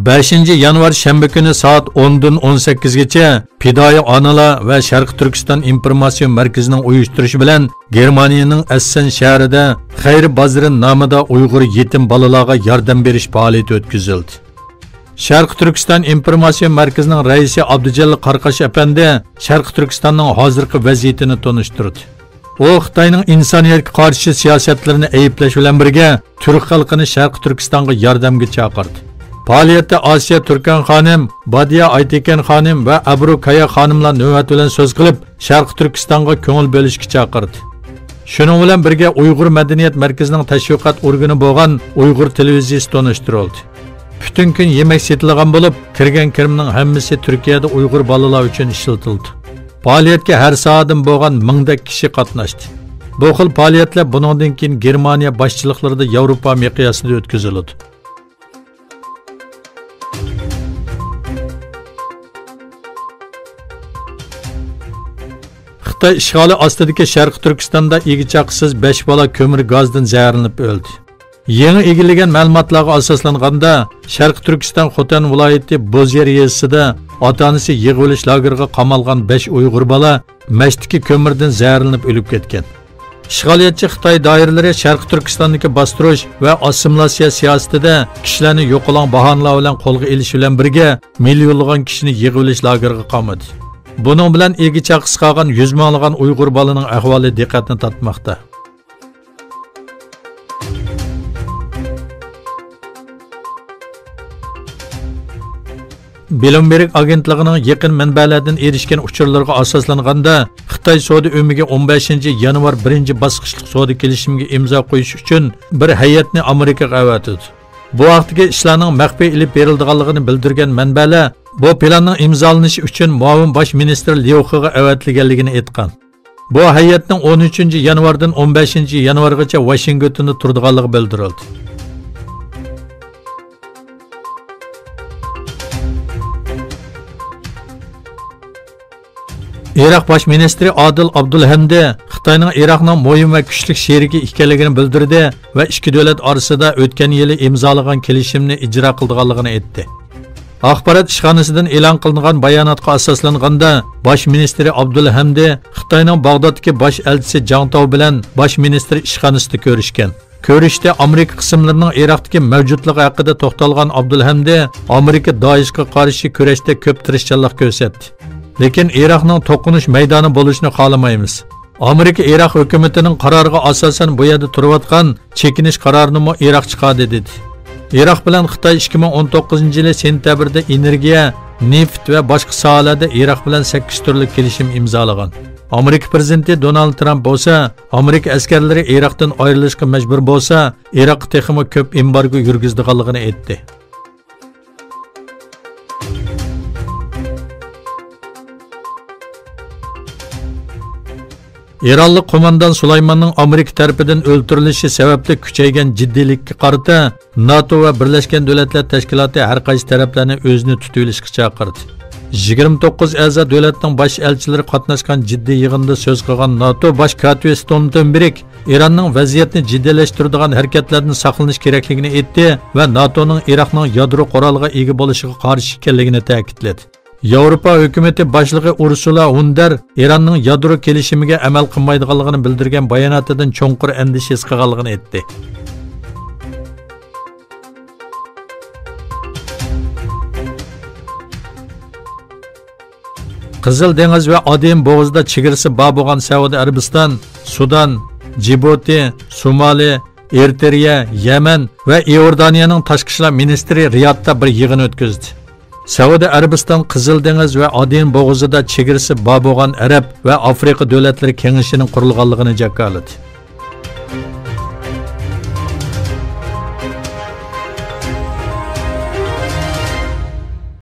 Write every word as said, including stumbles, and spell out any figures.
بەشىنچى يانۋار شەنبە كۈنى سائەت ئوندىن ئون سەككىزگىچە پىدائىي ئانىلار ۋە شەرقىي تۈركىستان ئىنفورماتسىيە مەركىزىنىڭ ئۇيۇشتۇرۇشى بىلەن گېرمانىيەنىڭ ئەسسەن شەھىرىدە خەير بازىرى نامىدا ئۇيغۇر يېتىم بالىلارغا ياردەم بېرىش پائالىيىتى ئۆتكۈزۈلدى. شەرقىي تۈركىستان ئىنفورماتسىيە مەركىزىنىڭ رەئىسى ئابدۇجەلىل قاراقاش ئەپەندى شەرقىي تۈركىستاننىڭ ھازىرقى ۋەزىيىتىنى تونۇشتۇردى. ئۇ خىتاينىڭ ئىنسانىيەتكە قارشى سىياسەتلىرىنى ئەيىبلەش بىلەن بىرگە، تۈرك خەلقىنى شەرقىي تۈركىستانغا ياردەمگە چاقىردى. پائالىيەتتە ئاسىيە تۈركەن خانىم، بادىيە ئايتېكىن خانىم ۋە ئەبرۇ كايا خانىملار نۆۋەت بىلەن سۆز قىلىپ، شەرقىي تۈركىستانغا كۆڭۈل بۆلۈشكە چاقىردى. شۇنىڭ بىلەن بىرگە، ئۇيغۇر مەدەنىيەت مەركىزىنىڭ تەشۋىقات ئورگىنى بولغان ئۇيغۇر تېلېۋىزىيىسى تونۇشتۇرۇلدى. پۈتۈن كۈن يېمەك سېتىلغان بولۇپ، كىرگەن كىرىمنىڭ ھەممىسى تۈركىيەدە ئۇيغۇر بالىلار ئۈچۈن ئىشلىتىلىدۇ. پائالىيەتكە ھەر ساھەدىن بولغان مىڭدەك كىشى قاتناشتى. بۇ خىل پائالىيەتلەر بۇنىڭدىن كېيىن گېرمانىيە باشچىلىقلىرىدا ياۋروپا مىقياسىدا ئۆتكۈزۈلىدۇ. خىتاي ئىشغالى ئاستىدىكى شەرقىي تۈركىستاندا ئىگە چاقىسىز بەش بالا كۆمۈر گازدىن زەھەرلىنىپ ئۆلدى. يېڭى ئىگىلىگەن مەلۇماتلارغا ئاساسلانغاندا، شەرقىي تۈركىستان خوتەن ۋىلايىتى بوزيەر يېزىسىدا ئاتا-ئانىسى يىغىۋېلىش لاگېرىغا قامالغان بەش ئۇيغۇر بالا مەشتىكى كۆمۈردىن زەھەرلىنىپ ئۆلۈپ كەتكەن. ئىشغالىيەتچى خىتاي دائىرىلىرى شەرقىي تۈركىستاندىكى باستۇرۇش ۋە ئاسسىمىلياتسىيە سىياسىتىدە كىشىلەرنى يوقىلاڭ باھانىلەر بىلەن قولغا ئېلىش بىلەن بىرگە، مىليونلىغان كىشىنى يىغىۋېلىش لاگېرىغا قامىدى. بۇنىڭ بىلەن ئىگە چاقىسى قالغان يۈز مىڭلىغان ئۇيغۇر بالىنىڭ ئەھۋالى دىققەتنى تارتماقتا. بلومبېرگ ئاگېنتلىقىنىڭ يېقىن مەنبەلەردىن ئېرىشكەن ئۇچۇرلىرىغا ئاساسلانغاندا، خىتاي سودا ئۆمىكى ئون بەشىنچى يانۋار بىرىنچى باسقۇچلۇق سودا كېلىشىمىگە ئىمزا قويۇش ئۈچۈن بىر ھەيئەتنى ئامېرىكىغا ئەۋەتىدۇ. بۇ ھەقتىكى ئىشلارنىڭ مەخپىي ئېلىپ بېرىلىدىغانلىقىنى بىلدۈرگەن مەنبەلەر بۇ پىلاننىڭ ئىمزالىنىشى ئۈچۈن مۇئاۋىن باش مىنىستىر ليۇ خېغا ئەۋەتىلگەنلىكىنى ئېيتقان. بۇ ھەيئەتنىڭ ئون ئۈچىنچى يانۋاردىن ئون بەشىنچى يانۋارغىچە ۋاشىنگتوندا تۇرىدىغانلىقى بىلدۈرۈلدى. ئىراق باش مىنىستىرى ئادىل ئابدۇلھەمدى خىتاينىڭ ئىراقنىڭ مۇھىم ۋە كۈچلۈك شېرىكى ئىكەنلىكىنى بىلدۈردى ۋە ئىككى دۆلەت ئارىسىدا ئۆتكەن يىلى ئىمزالىغان كېلىشىمنى ئىجرا قىلىدىغانلىقىنى ئېيتتى. ئاخبارات ئىشخانىسىدىن ئېلان قىلىنغان باياناتقا ئاساسلانغاندا، باش مىنىستىرى ئابدۇلھەمدى خىتاينىڭ باغدادتىكى باش ئەلچىسى جاڭ تاۋ بىلەن باش مىنىستىر ئىشخانىسىدا كۆرۈشكەن. كۆرۈشتە ئامېرىكا قىسىملىرىنىڭ ئىراقتىكى مەۋجۇتلۇقى ھەققىدە توختالغان ئابدۇلھەمدى ئامېرىكا دائىشقا قارشى كۈرەشتە كۆپ تىرىشچانلىق كۆرسەتتى. لېكىن ئىراقنىڭ توقۇنۇش مەيدانى بولۇشىنى خالىمايمىز. ئامېرىكا ئىراق ھۆكۈمىتىنىڭ قارارىغا ئاساسەن بۇ يەردە تۇرۇۋاتقان چېكىنىش قارارىنىمۇ ئىراق چىقاردى، دېدى. ئىراق بىلەن خىتاي ئىككى مىڭ ئون توققۇزىنچى يىلى سېنتەبىردە ئېنېرگىيە، نېفىت ۋە باشقا ساھەلەردە ئىراق بىلەن سەككىز تۈرلۈك كېلىشىم ئىمزالىغان. ئامېرىكا پىرېزىدېنتى دونالد ترامپ بولسا ئامېرىكا ئەسكەرلىرى ئىراقتىن ئايرىلىشقا مەجبۇر بولسا، ئىراققا تېخىمۇ كۆپ ئېمبارگو يۈرگۈزىدىغانلىقىنى ئېيتتى. ئىرانلىق قوماندان سۇلايماننىڭ ئامېرىكا تەرىپىدىن ئۆلتۈرۈلۈشى سەۋەبلىك كۈچەيگەن جىددىيلىككە قارىتا، ناتو ۋە بىرلەشكەن دۆلەتلەر تەشكىلاتى ھەر قايسى تەرەپلەرنى ئۆزىنى تۇتۇۋېلىشقا چاقىردى. يىگىرمە توققۇز ئەزا دۆلەتنىڭ باش ئەلچىلىرى قاتناشقان جىددىي يىغىندا سۆز قىلغان ناتو باش كاتىپى ستولتېنبېرگ ئىراننىڭ ۋەزىيەتنى جىددىيلەشتۈرىدىغان ھەرىكەتلەردىن ساقلىنىش كېرەكلىكىنى ئېيتتى ۋە ناتونىڭ ئىراقنىڭ يادرو قورالىغا ئىگە بولۇشىغا قارشى ئىكەنلىكىنى تەكىتلىدى. ياۋروپا ھۆكۈمىتى باشلىقى ئۇرسۇلا ۋون دېر ئىراننىڭ يادرو كېلىشىمىگە ئەمەل قىلمايدىغانلىقىنى بىلدۈرگەن باياناتىدىن چوڭقۇر ئەندىشە ھېس قىلغانلىقىنى ئېيتتى. قىزىل دېڭىز ۋە ئادېن بوغۇزىدا چېگرىسى بار بولغان سەئۇدى ئەرەبىستان، سۇدان، جىبۇتى، سومالى، ئېرىترېيە، يەمەن ۋە ئىئوردانىيەنىڭ تاشقى ئىشلار مىنىستىرى رىيادتا بىر يىغىن ئۆتكۈزدى. سەئۇدى ئەرەبىستان قىزىل دېڭىز ۋە ئادېن بوغۇزىدا چېگرىسى بار بولغان ئەرەب ۋە ئافرىقا دۆلەتلىرى كېڭىشىنىڭ قۇرۇلغانلىقىنى جاكارلىدى.